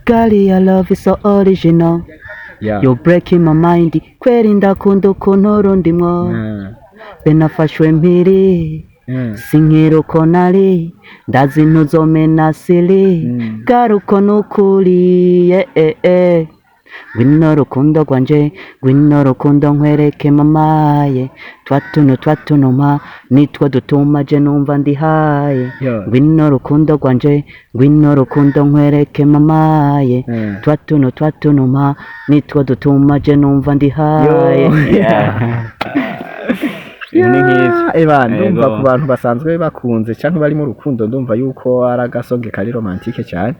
Girl, your love is so original. You breaking my mind. Kweri ndakunda ukuntu urundimwo. Benafashwe mpiri. Sinkira uko nari. Ndazi ntuzomena sili. Garuko nukuri. Yeah, eh, eh. Ngwino rukundo rwanje, ngwino rukundo nkwereke mamaye. Twa tuntu twa tunuma nitwo dutuma je numva ndihaye. Ngwino rukundo rwanje, ngwino rukundo nkwereke mamaye. Twa tuntu twa tunuma nitwo dutuma je numva ndihaye. Yo. Yeah. Ibintu ni nk'ivyo. Eba ndumva Yego. ku bantu basanzwe bakunze canke bari mu rukundo, ndumva yuko ari agasonge kari romantique cyane.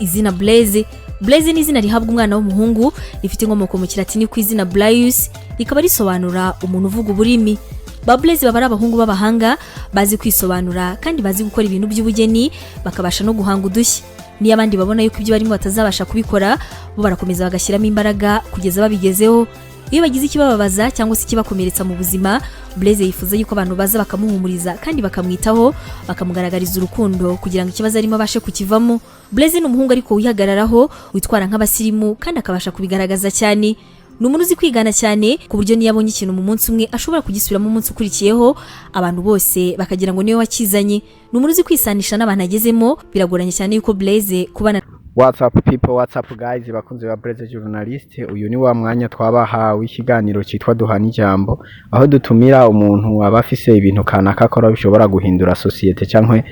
Izina Blaise. Blaise ni izina rihabwa umwana w'umuhungu, rifite inkomoko mu Kilatini ku izina Blaius, rikaba risobanura umuntu uvuga uburimi. Ba Blaise baba ari abahungu b'abahanga, bazi kwisobanura kandi bazi gukora ibintu by'ubugeni, bakabasha no guhanga udushya. Niyo abandi babona yuko ibyo barimo batazabasha kubikora, bo barakomeza bagashyiramo imbaraga kugeza babigezeho. Iyo bagize ikibababaza cyangwa se ikibakomeretsa mu buzima, Blaise yifuza yuko abantu baza bakamuhumuriza kandi bakamwitaho, bakamugaragariza urukundo kugira ngo ikibazo arimo abashe kukivamo. Blaise ni umuhungu ariko wihagararaho, witwara nk'abasirimu kandi akabasha kubigaragaza cyane. Ni umuntu uzi kwigana cyane, ku buryo niyo abonye ikintu mu munsi umwe ashobora kugisubiramo umunsi ukurikiyeho, abantu bose bakagira ngo niwe wakizanye. Ni umuntu uzi kwisanisha n'abantu agezemo. Biragoranye cyane yuko Blaise kubana What's up people, what's up guys, bakunze ba Blaise Journalist. Uyu ni wa mwanya twabahawe ikiganiro cyitwa Duhana Ijambo, aho dutumira umuntu aba afise ibintu kanaka akora bishobora guhindura société cyangwa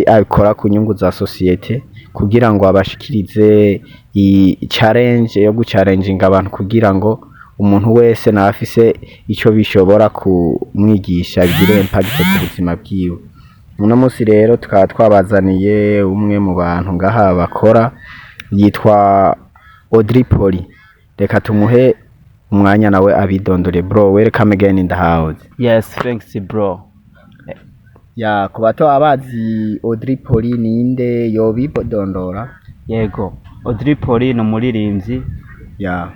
akora ku nyungu za société, kugira ngo abashikirize i challenge yo guchallenginga abantu, kugira ngo umuntu wese nawe afise ico bishobora kumwigisha, bigire impact ku buzima bwiwe. Uno munsi rero tukaba twabazaniye umwe mu bantu ngaha bakora, yitwa Audrey Poli. Reka tumuhe umwanya nawe abidondore. Bro, welcome again in the house. Yes, thanks bro. Ya, ku bato abazi Audrey Poli ninde, yobidondora? Yego, Audrey Poli ni umuririmbyi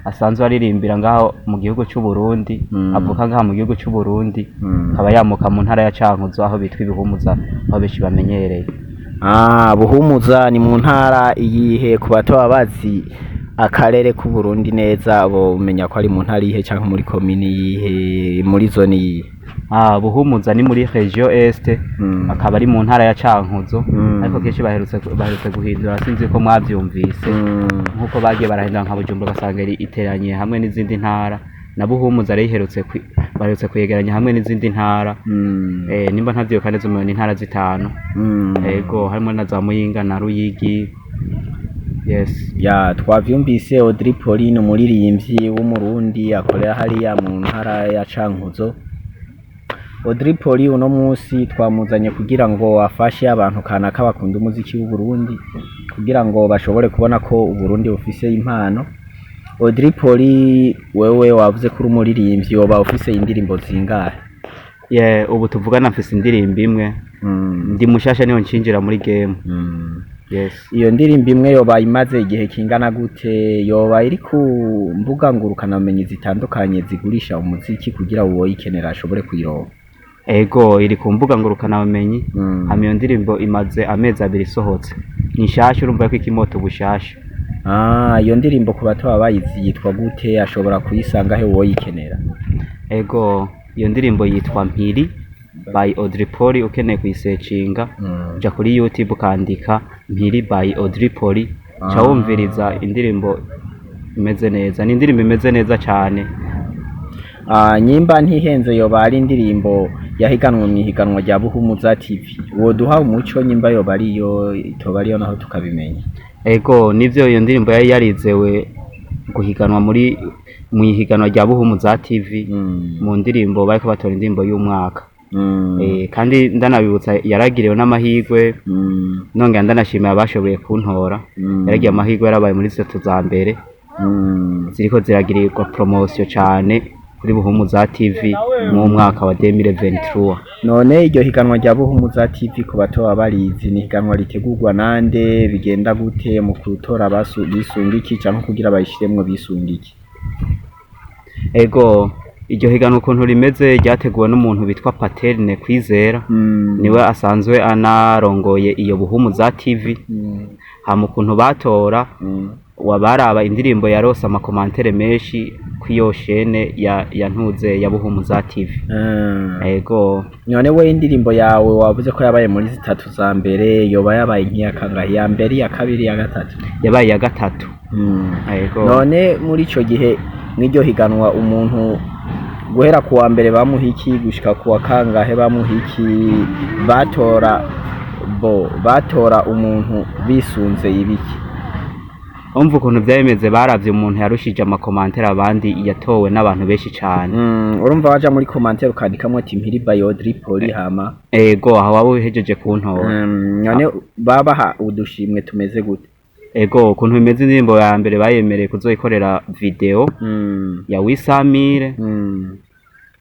asanzwe aririmbira ngaho mu gihugu cy'u Burundi, avuka ngaha mu gihugu cy'u Burundi, akaba yamuka mu ntara ya Cankuzo, aho bitwa Ibihumuza, aho benshi bamenyereye. Ah, Buhumuza ni mu ntara iyihe? Ku bato abazi akarere k'u Burundi neza bomenya ko ari mu ntara iyihe canke muri komini iyihe, muri zone iyihe? Ah, Buhumuza ni muri région Est, akaba ari mu ntara ya Cankuzo. Ariko kenshi baherutse guhindura, sinzi ko mwavyumvise, nkuko bagiye barahindura nka Bujumbura, ugasanga iri iteranye hamwe n'izindi ntara. Na Buhumuza rero iherutse baherutse kuyegeranya hamwe n'izindi ntara. Nimba ntavyibuka neza, umengo ni intara zitanu. Ego, harimo na za Muyinga na Ruyigi, yes. Ya, twavyumvise. Audrey Pauline, umuririmbyi w'Umurundi akorera hariya mu ntara ya Cankuzo. Audrey Poli uno munsi twamuzanye kugira ngo afashe abantu kanaka bakunda umuziki w'Uburundi, kugira ngo bashobore kubona ko Uburundi bufise impano. Audrey Poli, wewe wavuze ko uri umuririmbyi, woba ufise indirimbo zingahe? Yeah, ubu tuvugana mfise indirimbo imwe. Ndi mushasha, niho ncinjira muri game. Yes. Iyo ndirimbo imwe yoba imaze igihe kingana gute? Yoba iri ku mbuga ngurukanabumenyi zitandukanye zigurisha umuziki, kugira uwoyikenera ashobore kuyironka? Ego, iri ku mbuga ngurukanabumenyi. Hama iyo ndirimbo imaze amezi 2 isohotse, ni nshasha, urumva ko ikimota ubushasha. Ah, iyo ndirimbo ku bato baba bayizi yitwa gute? Ashobora kuyisanga he uwoyikenera? Ego, iyo ndirimbo yitwa Mpiri by Audrey Poli. Ukeneye kuyisecinga, uja kuri YouTube ukandika Mpiri by Audrey Poli, ca wumviriza indirimbo imeze neza. Ni indirimbo imeze neza cane. Ah, nyimba ntihenze, yoba ari indirimbo yahiganwe mu ihiganwa rya Buhumuza TV? Woduha umuco nyimba yoba ariyo, itoba ariyo naho tukabimenya. Ego, nivyo, iyo ndirimbo yari yarizewe guhiganwa mu ihiganwa rya Buhumuza TV, mu ndirimbo bariko batora indirimbo y'umwaka. Kandi ndanabibutsa, yaragiriwe n'amahirwe. Nongera ndanashimira abashoboye kuntora. Yaragiye amahirwe, yarabaye muri zitatu za mbere ziriko ziragirirwa promotion cane kuri Buhumuza TV mu mwaka wa 2023. None iryo higanwa rya Buhumuza TV, ku bato baba barizi, ni higanwa ritegurwa nande? Bigenda gute mu gutora? Bisunga iki, canke kugira bayishiremwo bisunga iki? Ego, iryo higanwa ukuntu rimeze, ryateguwe n'umuntu bitwa Paterne Kwizera. Niwe asanzwe anarongoye iyo Buhumuza TV. Hama ukuntu batora, wabaraba indirimbo yarose ama commentaires menshi kw'iyo chaîne ya ntuze ya Buhumuza TV. Ego. None we indirimbo yawe wavuze ko yabaye muri zitatu za mbere, yoba yabaye nk'iya kangahe? Iya mbere, iya kabiri, iya gatatu? Yabaye iya gatatu. Ego. None muri ico gihe mw'iryo higanwa, umuntu guhera ku wa mbere bamuha iki, gushika ku wa kangahe bamuha iki? Batora bo batora umuntu bisunze ibiki? Umva ukuntu vyari bimeze: baravye umuntu yarushije ama commentaires abandi, yatowe n'abantu benshi cane. Urumva waja muri commentaire ukandikamwo ati "Mpiri by Audrey Poli", hama Ego, aho waba uhejeje kuntora. None babaha udushimwe tumeze gute? Ego, ukuntu bimeze, indirimbo ya mbere bayemereye kuzoyikorera video ya Wisamire.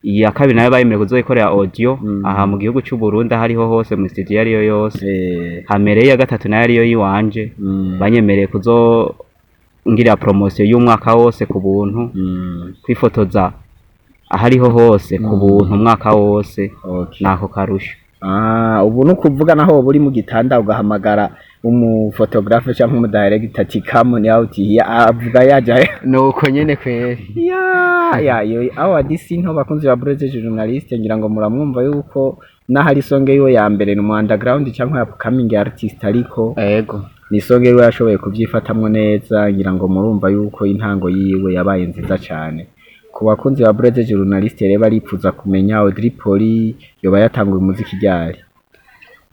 Iya kabiri nayo bayemereye kuzoyikorera audio aha mu gihugu c'u Burundi, aho ariho hose, mu studio iyo ariyo yose. Hamere iya gatatu nayo ariyo yiwanje, banyemereye kuzo ngira promotion y'umwaka wose ku buntu, kwifotoza ahariho hose ku buntu umwaka wose. Nako karusho. Ah, ubu ni ukuvuga naho woba uri mu gitanda ugahamagara umu photographe cyangwa umu director ati "Come out here", avuga yaja. Nuko nyene kweri. Ya yo award si nto, bakunzi ba Breze Journaliste. Ngira ngo muramwumva yuko n'ahari song yiwe ya mbere, ni mu underground cyangwa upcoming artist, ariko ni song yiwe yashoboye kubyifatamwo neza. Ngira ngo murumva yuko intango yiwe yabaye nziza cyane. Ku bakunzi ba Breze Journaliste rero baripfuza kumenya Audrey Poli yoba yatanguye umuziki ryari?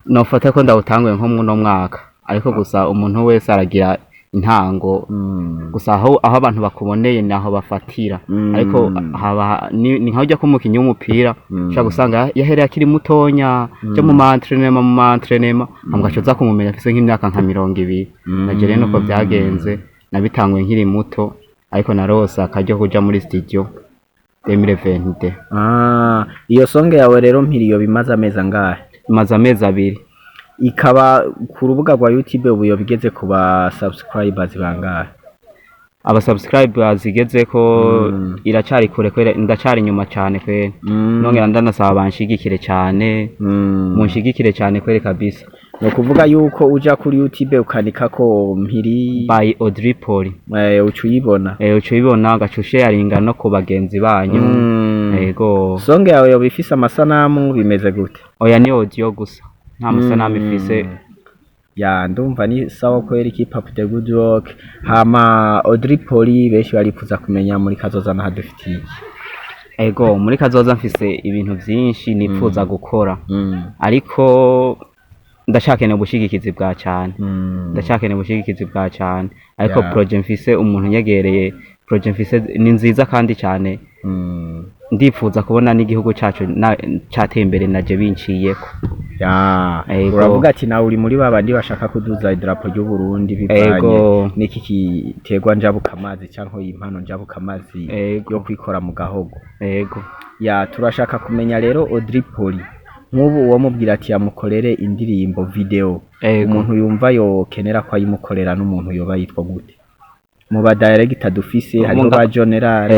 Nofata ko ndawutanguye nko muno mwaka, ariko gusa umuntu wese aragira intango. Gusa aho abantu bakuboneye naho bafatira. Ariko haba ni nka ujya ko umukinyi w'umupira ushobora gusanga yahereye akiri mutonya, cyo mu ma entraînement, hama ugaca uza kumumenya afise nk'imyaka nka 20. Naje rero nuko byagenze, nabitanguye nkiri muto, ariko narose akaryo kuja muri studio 2022. Ah, iyo song yawe rero Mpiri bimaze amezi angahe? Imaze amezi 2. Ikaba ku rubuga rwa YouTube ubu yoba igeze ku ba subscribers bangahe? Aba subscribers igezeko iracari kure kwera, ndacari inyuma cane kwera. Nongera ndanasaba banshigikire cane. Munshigikire cane kwere kabisa. Ni ukuvuga yuko uja kuri YouTube ukandika ko Mpiri by Audrey Poli, uca uyibona. Uca ubibona, ugaca usharinga no ku bagenzi banyu. Ego. Song yawe yoba ifise amasanamu, bimeze gute? Oya, ni audio gusa, nta masanamu ifise. Ya, ndumva ni sawa kweri, keep up the good work. Hama Audrey Poli, benshi barifuza kumenya muri kazoza nahadufitiye iki? Ego, muri kazoza mfise ibintu vyinshi nipfuza gukora, ariko ndashakeneye ubushigikizi bwa cane. Ndashakeneye ubushigikizi bwa cane, ariko projet mfise, umuntu nyegereye, projet mfise ni nziza kandi cane. Ndipfuza kubona n'igihugu cacu cateye imbere naje binciyeko. Ego. Uravuga ati nawe uri muri babandi bashaka kuduza idarapo ry'u Burundi bivanye n'iki giterwa njabukamazi cyangwa iyi mpano njabukamazi yo kwikora mu gahogo. Ego. Ya, turashaka kumenya rero Audrey Poli, nk'ubu uwo mubwira ati yamukorere indirimbo video, umuntu yumva yokenera ko ayimukorera n'umuntu yoba yitwa gute mu ba director dufise? Hariho ba General,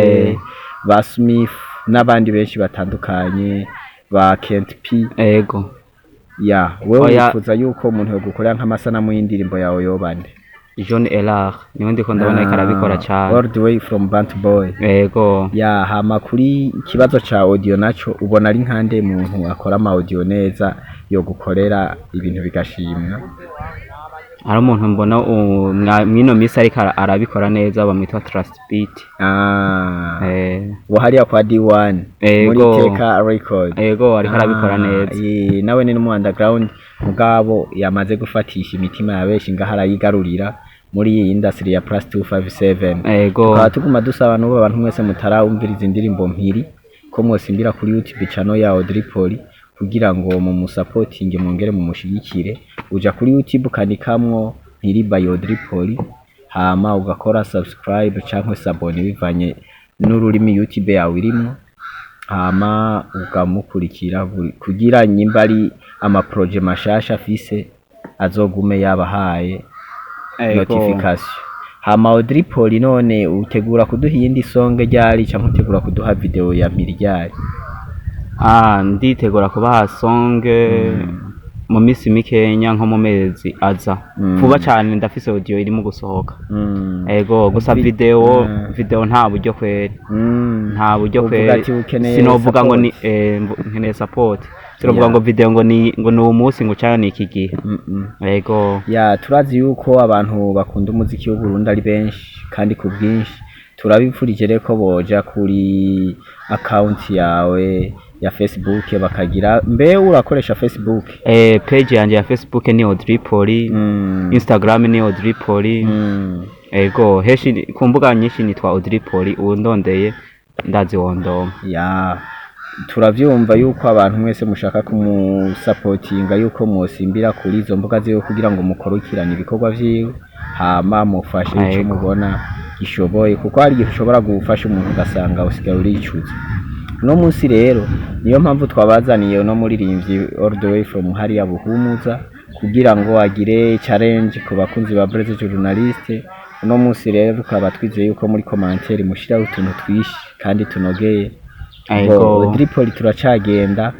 ba Smith n'abandi benshi batandukanye, ba Kent P. Ya, wewe Oya. wifuza yuko umuntu yogukorera nk'amasanamu y'indirimbo yawe yoba nde? John Elar niwe ndiko ndabona ariko arabikora cane. All the way from Bant Boy. Ego. Ya, hama kuri ikibazo ca audio naco, ubona ari nkande muntu akora ama audio neza yogukorera ibintu bigashimwa? Hari umuntu mbona mw'ino misi ariko arabikora neza, bamwita Trust Beat. Wo hariya kwa D1 muri Teka Record? Ego, ariko arabikora neza. Nawe ni mu underground, mugabo yamaze gufatisha imitima ya benshi ngaho, arayigarurira muri iyi industry ya plus 257. Tukaba tuguma dusaba n'ubu abantu mwese mutarawumviriza indirimbo Mpiri ko mwosimbira kuri YouTube channel ya Audrey Poli kugira ngo mumusapotinge, mwongere mumushigikire. Uja kuri YouTube ukandikamwo Mpiri by Audrey Poli, hama ugakora subscribe cyangwa s'abonner bivanye n'ururimi YouTube yawe irimwo, hama ukamukurikira kugira nyimba ari ama projet mashasha afise azogume yabahaye notification. Hama Audrey Poli, none utegura kuduha iyindi song ryari, cyangwa utegura kuduha video ya Mpiri ryari? Ah, nditegura kubaha song. Mu minsi mikenya, nko mu mezi aza vuba cyane, ndafise audio irimo gusohoka. Ego, gusa video video nta buryo kweri. Nta buryo Uvuga kweri. ati ukeneye Sinovuga ngo ni support. Nkeneye support. Sinovuga ngo video ngo ni uwo munsi, ngo cyangwa ni iki gihe. Ego. Ya, turazi yuko abantu bakunda umuziki w'Uburundi ari benshi kandi ku bwinshi. Turabipfurije rero ko boja kuri account yawe ya Facebook bakagira. Mbe urakoresha Facebook? Page yanje ya Facebook ni Audrey Poli. Instagram ni Audrey Poli. Ego, heshi ku mbuga nyinshi nitwa Audrey Poli. Uwundondeye ndazi wondoma. Ya, turavyumva yuko abantu mwese mushaka kumusapotinga, yuko mwosimbira kuri izo mbuga ziwe kugira ngo mukurikirane ibikorwa vyiwe, hama mufashe ico mubona gishoboye, kuko hari igihe ushobora gufasha umuntu ugasanga usigaye uricuza. Uno munsi rero niyo mpamvu twabazaniye uno muririmbyi all the way from hariya Buhumuza, kugira ngo agire challenge ku bakunzi ba Blaze Journaliste. Uno munsi rero tukaba twizeye yuko muri commentaire mushiraho utuntu twishi kandi tunogeye. Ngo Audrey Poli, turacagenda.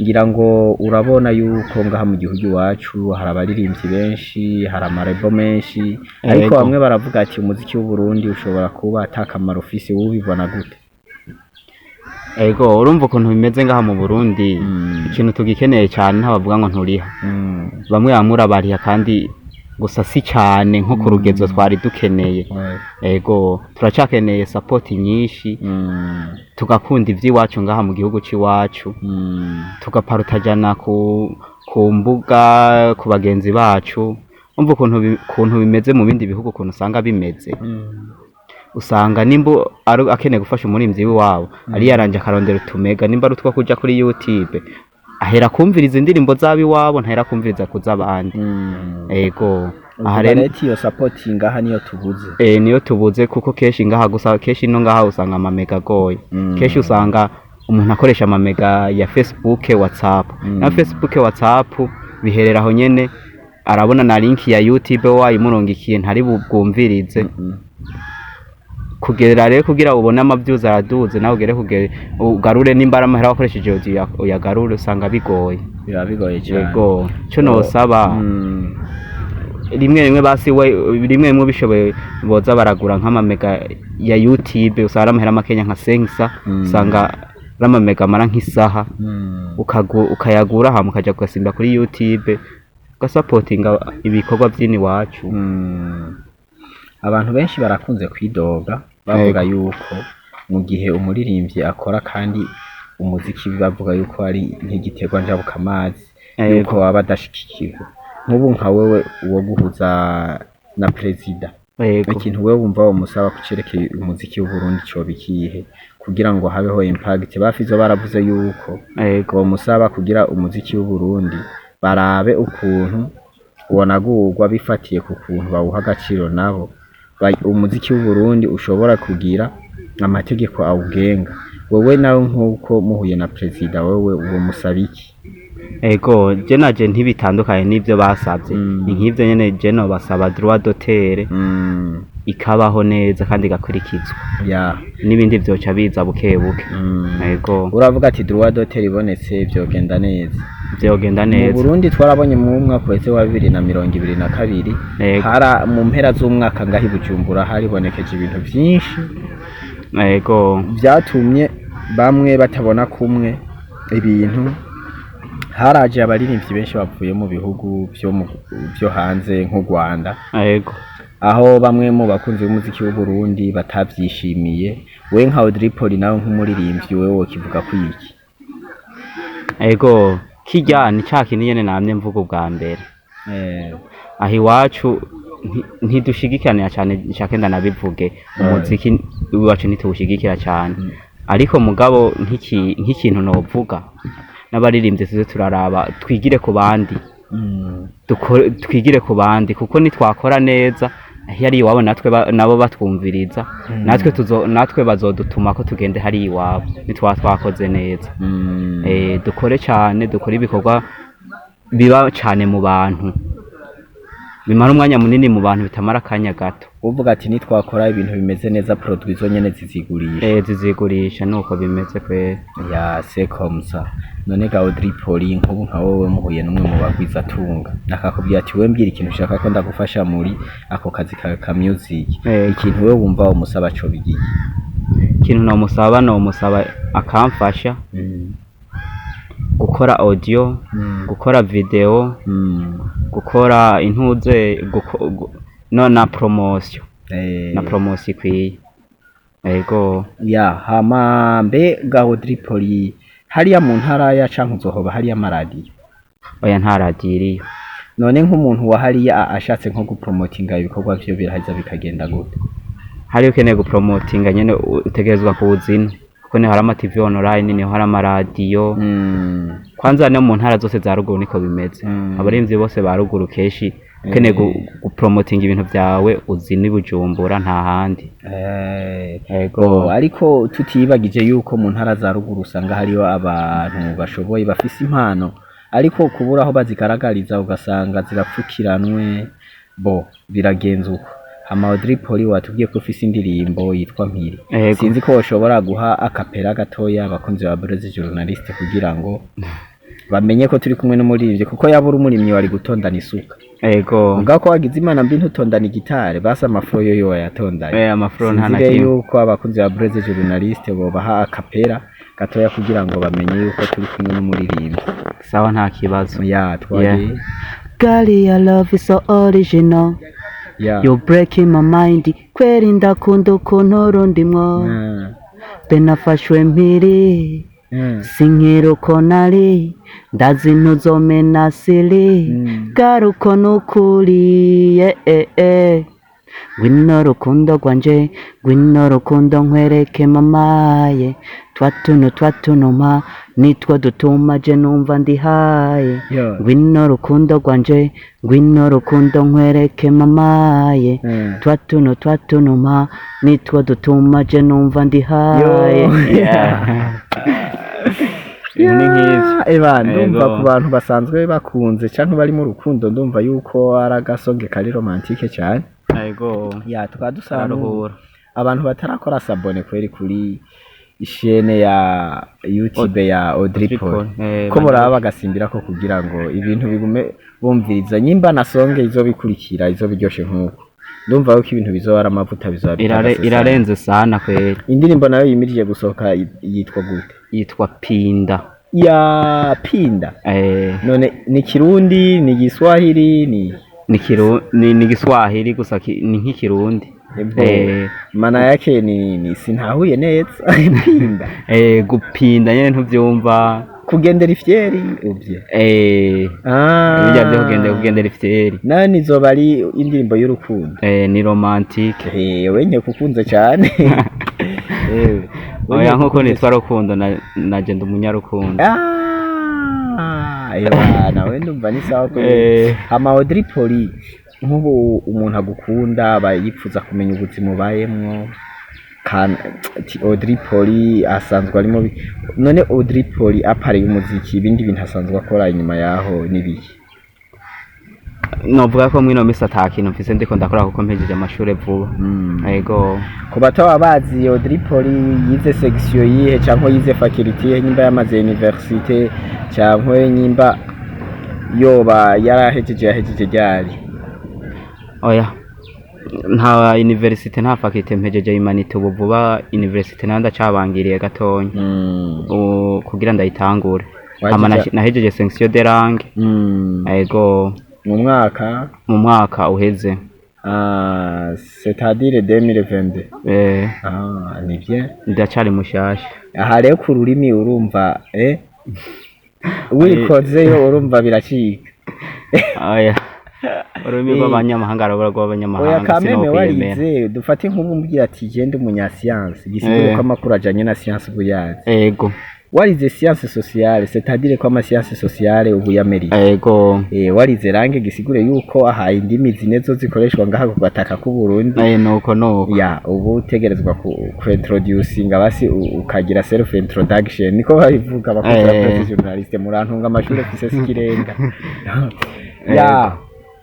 Ngira ngo urabona yuko ngaha mu gihugu iwacu hari abaririmbyi benshi, hari amarebo menshi, ariko bamwe baravuga ati umuziki w'Uburundi ushobora kuba atakamaro ufise. Wowe ubibona gute? Ego, urumva ukuntu bimeze ngaha mu Burundi, ikintu tugikeneye cyane, ntabavuga ngo nturiha. Bamwe bamwe urabariha, kandi gusa si cyane nko ku rugezo twari dukeneye. Ego, turacyakeneye support nyinshi, tugakunda iby'iwacu ngaha mu gihugu cy'iwacu, tugaparutajana ku mbuga, ku bagenzi bacu. Umva ukuntu bimeze mu bindi bihugu, ukuntu usanga bimeze. Usanga nimba ari akeneye gufasha umuririmbyi w'iwabo, ari yaranje akarondera utumega, nimba ari utwo kuja kuri YouTube, ahera kumviriza indirimbo z'abiwabo, ntahera kumviriza kuz'abandi. Ego, aha Uvuga rero rero iyo support ngaha niyo tubuze. Niyo tubuze, kuko kenshi ngaha gusa, kenshi no ngaha usanga amamega agoye. Kenshi usanga umuntu akoresha amamega ya Facebook, WhatsApp. Na Facebook, WhatsApp biherera aho nyene. Arabona na link ya YouTube wayimurungikiye, ntari bubwumvirize. Kugera rero kugira ubone amavyuzi araduze, nawe ugere kugere ugarure, nimba ari amahera wakoresheje uyagarure, usanga bigoye. Biba bigoye cyane. Yego, cyo nosaba, rimwe rimwe basi we, rimwe rimwe bishoboye boza baragura nk'amamega ya YouTube. Usanga ari amahera makenya, nka sengisa. Usanga ari amamega amara nk'isaha. Ukayagura hama ukaja kugasimba kuri YouTube, ugasapotinga ibikorwa vy'iniwacu. Abantu benshi barakunze kwidoga bavuga yuko mu gihe umuririmbyi akora kandi umuziki, bavuga yuko ari nk'igiterwa njabukamazi, yuko baba badashigikiwe. Nk'ubu nka wewe uwo guhuza na perezida, ikintu wewe wumva womusaba kucerekeye umuziki w'Uburundi coba ikihe, kugira ngo habeho impact? Bafizo baravuze yuko bomusaba kugira umuziki w'Uburundi barabe ukuntu wonagurwa bifatiye ku kuntu bawuha agaciro nabo. Umuziki w'Uburundi ushobora kugira amategeko awugenga. Wewe nawe nk'uko muhuye na perezida, wewe uwo musaba iki? Ego, je naje ntibitandukanye n'ivyo basavye. Ni nk'ivyo nyene. Je nobasaba droit d'auteur ikabaho neza kandi igakurikizwa, n'ibindi vyoca biza buke buke. Ego. Uravuga ati droit d'auteur ibonetse vyogenda neza. Vyogenda Mu neza. Burundi twarabonye mu mwaka uheze wa 2022, hara mu mpera z'umwaka ngaho i Bujumbura haribonekeje ibintu vyinshi vyatumye bamwe batabona kumwe ibintu. Haraje abaririmbyi benshi bavuye mu bihugu vyo hanze nk'u Rwanda, aho bamwe mu bakunzi b'umuziki w'u Burundi batavyishimiye. We nka Audrey Poli, nawe nk'umuririmbyi, wewe wokivuga ko iki? Ego, kirya ni ca kindi nyene namye mvuga ubwa mbere. Aho iwacu ntidushigikiranira cane, nshake ndanabivuge, umuziki iwacu ntituwushigikira cane. Ariko mugabo nk'ikintu novuga, n'abaririmbyi tuze turaraba, twigire ku bandi. Twigire ku bandi, kuko nitwakora neza iyo ari iwabo, natwe nabo batwumviriza, natwe bazodutuma ko tugende hari iwabo nitwa twakoze neza. Dukore cyane, dukore ibikorwa biba cyane mu bantu. Bimara umwanya munini mu bantu, bitamara akanya gato. Uvuga ati nitwakora ibintu bimeze neza, produit zo nyene zizigurisha. Zizigurisha, nuko bimeze kweri. Ya, c'est comme ça. None ga Audrey Poli, nk'ubu nka wowe muhuye n'umwe mu bagwizatunga, akakubwira ati: "We mbwira ikintu ushaka ko ndagufasha muri ako kazi kawe ka music." Ikintu we wumva umusaba co bigiye? Ikintu nomusaba akamfasha gukora audio, gukora video, gukora intuze, no na promotion, na promotion ikwiye, ego. Ya, hama mbe ga Audrey Poli, hariya mu ntara ya Cankuzo hoba hariya amaradiyo? Oya, nta radiyo iriyo. None nk'umuntu wa hariya ashatse nko gupromotinga ibikorwa vyo, biraheza bikagenda gute? Hariyo ukeneye gupromotinga nyene, utegerezwa kuwuzina, kuko niho hari ama TV online, niho hari amaradiyo. Kwanza no mu ntara zose za ruguru niko bimeze. Abarimvyi bose ba ruguru kenshi ukeneye gupromotinga ibintu vyawe, uzina i Bujumbura, nta handi. Ego. Oh, ariko tutiyibagije yuko mu ntara za ruguru usanga hariyo abantu bashoboye, bafise impano, ariko kubura aho bazigaragariza, ugasanga zirapfukiranwe. Bo biragenza uko. Hama Audrey Poli, watubwiye ko ufise indirimbo yitwa Mpiri. Ego. Sinzi ko woshobora guha a cappella gatoya abakunzi ba Blaze Journaliste kugira ngo bamenye ko turi kumwe n'umuririmbyi, kuko yaba uri umurimyi wari gutondana isuka. Ego. Mugabo ko wagize imana mbi ntutondana igitare, basi ama flow yo wayatondanye. Ama flow nta na Sinzi rero kimwe. yuko abakunzi ba Blaze Journaliste bobaha a cappella gatoya kugira ngo bamenye yuko turi kumwe n'umuririmbyi. Sawa, nta kibazo. Ya, twagiye. Girl, your love is so original. You breaking my mind. Kweri ndakunda ukuntu urundimwo. Benafashwe mpiri. Sinkira uko nari. Ndazi ntuzomena siri. Garuko nukuri. Yeah, eh, eh. Ngwino rukundo rwanje, ngwino rukundo nkwereke mamaye. Twa tuntu twatunuma nitwo dutuma je numva ndihaye. Ngwino rukundo rwanje, ngwino rukundo nkwereke mamaye. Twa tuntu twatunuma nitwo dutuma je numva ndihaye. Yo. Yeah. Ibintu ni nk'ivyo. Eba, ndumva Ego. ku bantu basanzwe bakunze canke bari mu rukundo, ndumva yuko ari agasonge kari romantique cyane. Ego. Ya, tukaba dusaba Araruhura. abantu batarakora s'abonner kweri kuri ishene ya YouTube ya Audrey Paul, ko muraba bagasimbira ko kugira ngo ibintu bigume bumviriza, nyimba na songe izobikurikira izo biryoshe nkuko ndumva yuko ibintu bizoba ari amavuta, bizoba bitagase sana. Irarenze sana kweri. Indirimbo nayo yimirije gusohoka yitwa gute? Yitwa Pinda. Ya, Pinda. None ni Kirundi, ni Giswahili, ni Ni Giswahili gusa ni nk'ikirundi. Ebo. Maana yake ni sintahuye neza, Pinda. Gupinda nyene, ntuvyumva? Kugendera ifyeri uvye. Bijya vyo kugendera ifyeri. Nayo nizoba ari indirimbo y'urukundo? Ni romantique. Wenye kukunze cyane. Oya, nkuko nitwa Rukundo, naje ndi umunyarukundo. Ah, ewa, nawe ndumva ni sawa ko. Hama Audrey Poli, nk'ubu umuntu agukunda aba yipfuza kumenya ubuzima ubayemwo. Kan ati Audrey Poli asanzwe arimo none Audrey Poli à part y'umuziki, ibindi bintu asanzwe akora inyuma yaho n'ibiki? Novuga ko mwino misi ata kintu mfise ndiko ndakora, kuko mpejeje amashure vuba. Ego. Ku bataba bazi, Audrey Poli yize section yihe, canke yize faculty yihe, nyimba yamaze université, canke nyimba yoba yarahejeje, yahejeje ryari? Oya, nta université, nta faculté, mpejeje humanités ubu vuba. Université nayo ndacabangiriye gatonya kugira ndayitangure. Hama nahejeje section de langue. Ego. Mu mwaka? Mu mwaka uheze. Ah, c'est-à-dire 2022? Eh. Ah, ni bien. Ndacari mushasha. Aha rero ku rurimi urumva, wikozeyo urumva biracika. Oya, ururimi rw'abanyamahanga rubura Oya, rw'abanyamahanga kameme sinokwiyemera. Warize, dufate nk'ubu mbwira ati genda umunyasiyansi, gisigure ko amakuru ajanye na siyansi ubu yazi. Ego. Warize science sociale, c'est-à-dire ko ama science sociale ubu yamereye. Ego. Warize langue, gisigure yuko aha indimi zine zo zikoreshwa ngaha ku gataka k'u Burundi. Nuko nuko. Ya, ubu utegerezwa ku introducinga basi ukagira self introduction, niko babivuga abakozi ba presse journaliste. Murantunga, amashuri mfise sikirenga. Ya.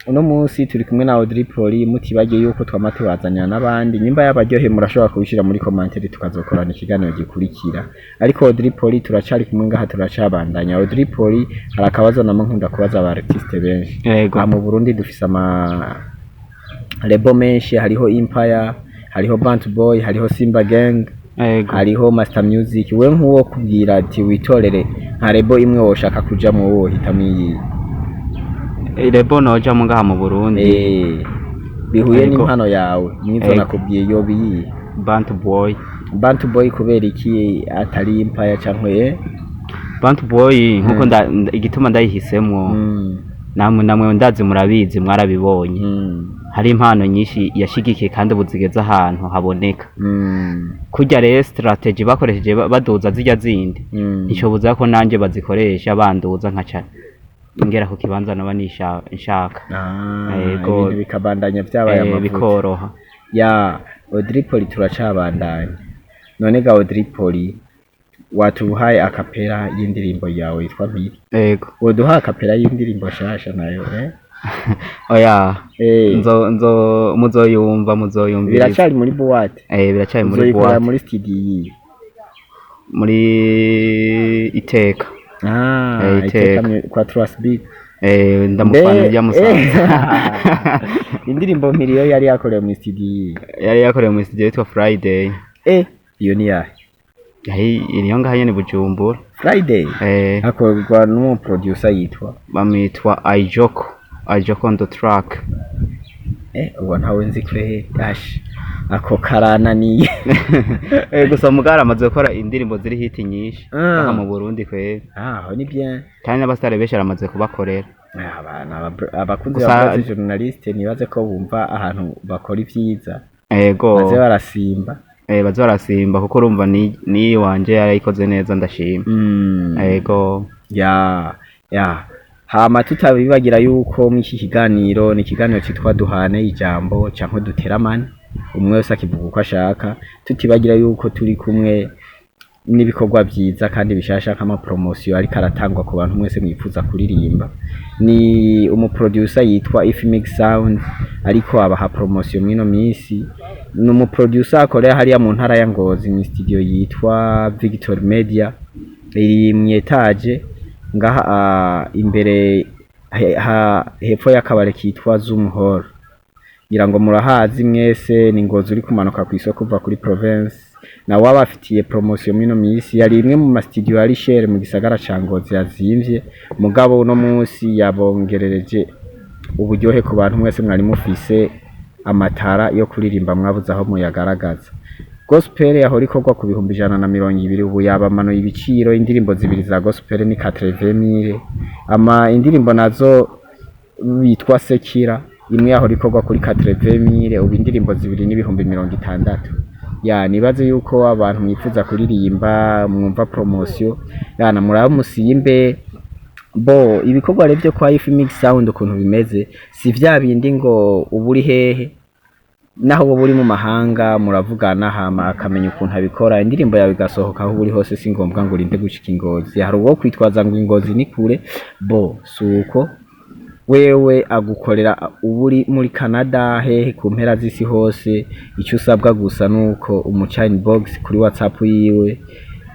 Uno munsi turi kumwe na Audrey Poli. Mutibagiye yuko twama tubazanira n'abandi. Nyimba yabaryoheye, murashobora kubishira muri commentaire, tukazokorana ikiganiro gikurikira. Ariko Audrey Poli turacari kumwe ngaha, turacabandanya. Audrey Poli, hari akabazo namwe nkunda kubaza aba artiste benshi. Yego. Aha mu Burundi dufise ama label menshi: hariho Empire, hariho Bant Boy, hariho Simba Gang, hariho Master Music. We nk'uwo kubwira ati witorere nka label imwe woshaka kujamwo, wowe hitamo iyi? Label nojamwo ngaha mu Burundi? Bihuye n'impano yawe mwizo. Nakubwiye yo biyi. Bantu Boy. Bantu Boy, kubera iki atari Empire canke Bantu Boy nkuko igituma ndayihisemwo, namwe ndazi murabizi, mwarabibonye, hari impano nyinshi yashigikiye kandi ubu zigeze ahantu haboneka. Kurya rero strategy bakoresheje baduza zirya zindi, nticobuza ko nanje bazikoresha banduza nkaca ngera ku kibanza naba nshaka. Yego. Ibintu bikabandanya vyabaye amavuta. Bikoroha. Ya Audrey Poli, turacabandanya. None ga Audrey Poli, watuhaye a cappella y'indirimbo yawe yitwa Mpiri? Yego. Woduha a cappella y'indirimbo shasha nayo? Oya. Nzo muzoyumva, muzoyumviriza. Biracari muri boîte? Biracari muri Uzoyikorera boîte. muri studio yihe? Muri Iteka. Iteka. Iteka. Kwa Trust Beat. Ndamufana rya musanze. Indirimbo Mpiri yo yari yakorewe muri studio yihe? Yari yakorewe muri studio yitwa Friday. Iyo ni yahe? Yari iriyo ngaha nyene Bujumbura. Friday? Eh. Hakorwa n'umu producer yitwa? Bamwitwa Ijoko, Ijoko on the track. Uwo ntawe nzi kwe, ash, ako karananiye. Gusa mugara amaze gukora indirimbo ziri hit nyinshi ngaha mu Burundi kweri. Ah, aho ni bien. Kandi n'abasitari benshi aramaze kubakorera. Abana abakunzi Gusa- ba Blaze journaliste, nibaze ko bumva ahantu bakora ivyiza, baze barasimba. Baze barasimba, kuko urumva ni wanje yarayikoze neza, ndashima. Ego. Ya, hama tutabibagira yuko mw'iki kiganiro ni ikiganiro citwa Duhane Ijambo canke Duteramane, umwe wese akivuga uko ashaka. Tutibagira yuko turi kumwe n'ibikorwa vyiza kandi bishasha, nk'amapromosiyo ariko aratangwa ku bantu mwese mwifuza kuririmba. Ni umuproducer yitwa Ifmix Sound ariko abaha promosiyo mw'ino minsi. Ni umuproducer akorera hariya mu ntara ya Ngozi, mu studio yitwa Victor Media, iri mu étage ngaha imbere hepfo y'akabare kitwa Zoom Hall. Ngira ngo murahazi mwese, ni Ngozi uri kumanuka ku isoko uva kuri province. Nawe abafitiye promosiyo mw'ino minsi. Yari imwe mu mastudio ari cher mu gisagara ca Ngozi, yazimvye, mugabo uno munsi yabongerereje uburyohe ku bantu mwese mwari mufise amatara yo kuririmba mwabuze aho muyagaragaza. Gospel yahora ikorwa ku 120,000, ubu yabamanuye ibiciro. Indirimbo zibiri za gospel ni 80,000. Ama indirimbo nazo bitwa sekira, imwe yahora ikorwa kuri 80,000, ubu indirimbo zibiri n'60,000. Ya, nibaze yuko abantu mwifuza kuririmba mwumva promosiyo yana muraba musimbe. Bo ibikorwa rero byo kwa Ifmix Sound ukuntu bimeze, si vya bindi ngo uba uri hehe, naho wowe uri mu mahanga muravugana, hama akamenya ukuntu abikora, indirimbo yawe igasohoka aho uri hose. Si ngombwa ngo urinde gushika Ingozi. Hari uwo kwitwaza ngo Ingozi ni kure. Bo suko, wewe agukorera uba uri muri Canada, hehe, ku mpera z'isi hose. Icyo usabwa gusa nuko umuca inbox kuri WhatsApp yiwe,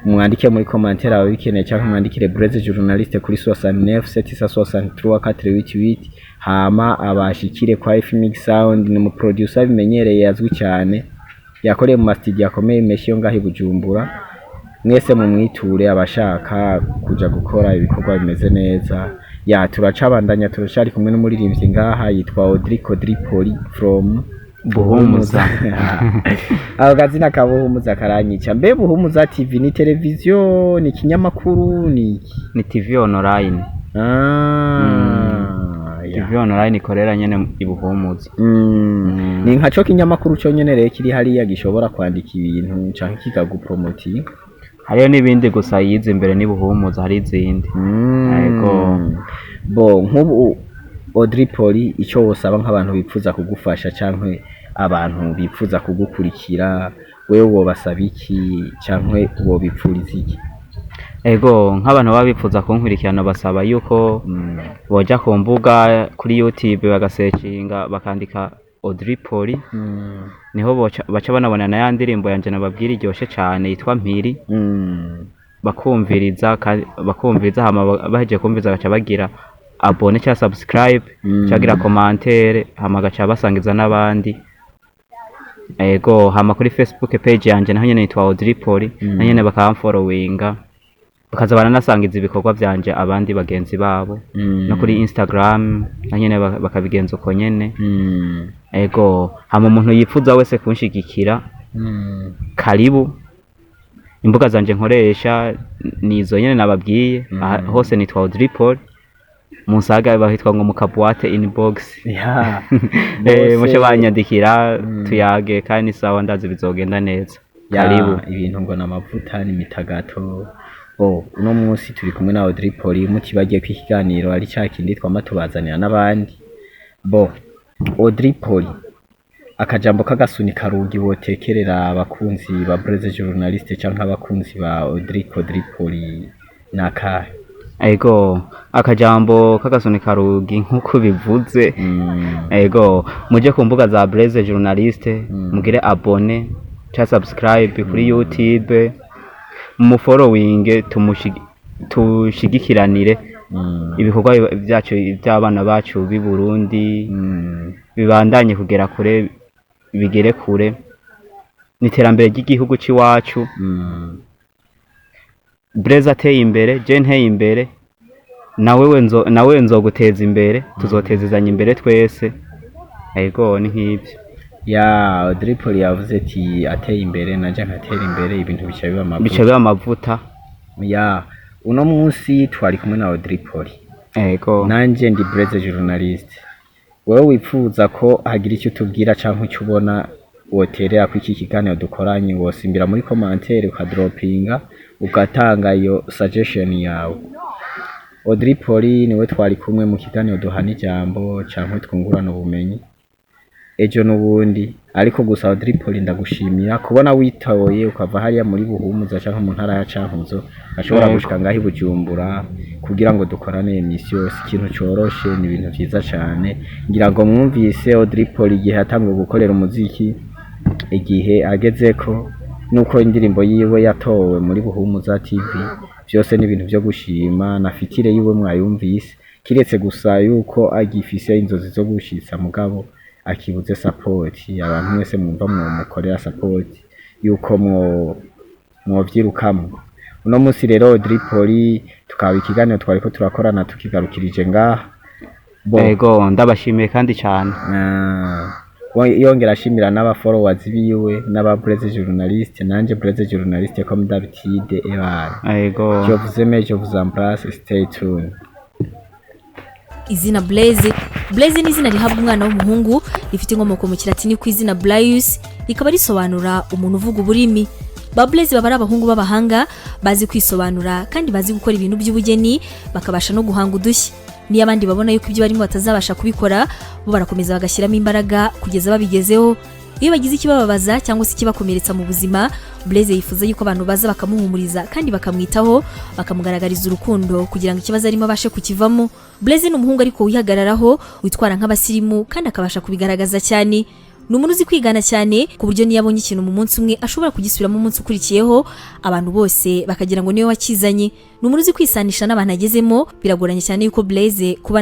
mwandike muri commentaire ababikeneye, cyangwa mwandikire Blaise Journaliste kuri 69 763 488, hama abashikire kwa Ifmix Sound. Ni umuproducer bimenyereye, azwi cyane, yakoreye mu mastudio akomeye menshi yo ngaho i Bujumbura. Mwese mumwiture abashaka kuja gukora ibikorwa bimeze neza. Ya, turacabandanya, turacari kumwe n'umuririmbyi ngaha yitwa Audrey Kodri Poli from Buhumuza. Ako kazina ka Buhumuza karanyica. Mbe Buhumuza TV ni televiziyo, ni ikinyamakuru, ni iki? Ni TV online. Ya. TV online ikorera nyene i Buhumuza. Ni nka co kinyamakuru conyene rero kiri hariya gishobora kwandika ibintu canke kikagupromotinga? Hariyo n'ibindi, gusa yize imbere ni Buhumuza, hari izindi. Yego. Bo nk'ubu Audrey Poli, icyo wosaba nk'abantu bifuza kugufasha canke abantu bifuza kugukurikira, wewe wobasaba iki canke wobipfuriza iki? Ego, nk'abantu baba bifuza kunkurikirana, basaba yuko boja ku mbuga kuri YouTube bagasearchinga, bakandika Audrey Poli, niho baca banabona na ya ndirimbo yanje nababwira iryoshe cane yitwa Mpiri. Bakumviriza bakumviriza, hama bahejeje kumviriza baca bagira abonner cyangwa subscribe, cagira commentaire, hama gaca basangiza n'abandi. Ego, hama kuri Facebook page yanje naho nyene yitwa Audrey Poli, naho nyene bakamfollowinga, bakaza baranasangiza ibikorwa vyanje abandi bagenzi babo. No kuri Instagram naho nyene bakabigenza uko nyene. Ego, hama umuntu yifuza wese kunshigikira, karibu. Imbuga zanje nkoresha ni izo nyene nababwiye. Aha hose nitwa Audrey Paul. Musaga bahitwa ngo mukaboîte inbox. Muce banyandikira, tuyage, kandi ni sawa, ndazi bizogenda neza. Karibu. Ibintu ngo n'amavuta n'imitagato. Bo uno munsi turi kumwe na Audrey Poli, mutibagiye ko ikiganiro ari ca kindi twama tubazanira n'abandi. Bo Audrey Poli, akajambo k'agasunika rugi wotekerera abakunzi ba Blaise Journaliste canke abakunzi ba Audrey Poli nakahe? Ego, akajambo k'agasunika rugi nk'uko bivuze, ego, muje ku mbuga za Blaise Journaliste, mugire abonner ca subscribe kuri YouTube, mufollowinge, tushigikiranire ibikorwa byacu by'abana bacu b'i Burundi, bibandanye kugera kure, bigere kure n'iterambere ry'igihugu c'iwacu. Blaise ateye imbere, je nteye imbere, nawe nzoguteza imbere, tuzotezezanya imbere twese. Ego, ni nk'ivyo. Ya, Audrey Poli yavuze ati ateye imbere nanje nkatera imbere, ibintu bica biba amavuta. Bica biba amavuta. Ya, uno munsi twari kumwe na Audrey Poli. Ego. Nanje ndi Blaise Journaliste. Wewe wifuza ko hagira icyo utubwira canke icyo ubona woterera ko iki kiganiro dukoranye, wosimbira muri commentaire ukadropinga, ugatanga iyo suggestion yawe. Audrey Poli niwe twari kumwe mu kiganiro duhana ijambo canke twungurana ubumenyi ejo n'ubundi. Ariko gusa Audrey Poli, ndagushimira kubona witoye ukava hariya muri Buhumuza canke mu ntara ya Cankuzo, ashobora gushika ngaho i Bujumbura kugira ngo dukorane imisi yose. Ikintu coroshe, ni ibintu vyiza cane. Ngira ngo mwumvise Audrey Poli igihe yatanguye gukorera umuziki, igihe agezeko, nuko indirimbo yiwe yatowe muri Buhumuza TV, vyose ni ibintu vyo gushima. Na fitire yiwe mwayumvise, kiretse gusa yuko agifise inzozi zo gushitsa, mugabo akibuze support. Abantu mwese mwumva mwomukorera support, yuko mwo mwovyirukamwo. Uno munsi rero Audrey Poli tukaba ikiganiro twariko turakorana tukigarukirije ngaha. Bo Ego, ndabashimiye kandi cyane. Ah, yongera ashimira n'aba followers biwe n'aba Blaise Journaliste, nanje Blaise Journaliste comme d'habitude ebana. Ego. Je vous aime, je vous embrasse, stay tuned. Izina Blaise. Blaise ni izina rihabwa umwana w'umuhungu, rifite inkomoko mu Kilatini ku izina Blaius, rikaba risobanura umuntu uvuga uburimi. Ba Blaise baba ari abahungu b'abahanga, bazi kwisobanura kandi bazi gukora ibintu by'ubugeni, bakabasha no guhanga udushya. Niyo abandi babona yuko ibyo barimo batazabasha kubikora, bo barakomeza bagashyiramo imbaraga kugeza babigezeho. Iyo bagize ikibababaza cyangwa se ikibakomeretsa mu buzima, Blaise yifuza yuko abantu baza bakamuhumuriza kandi bakamwitaho, bakamugaragariza urukundo kugira ngo ikibazo arimo abashe kukivamo. Blaise ni umuhungu ariko wihagararaho, witwara nk'abasirimu kandi akabasha kubigaragaza cyane. Ni umuntu uzi kwigana cyane, ku buryo niyo abonye ikintu mu munsi umwe ashobora kugisubiramo umunsi ukurikiyeho, abantu bose bakagira ngo niwe wakizanye. Ni umuntu uzi kwisanisha n'abantu agezemo. Biragoranye cyane yuko Blaise kubana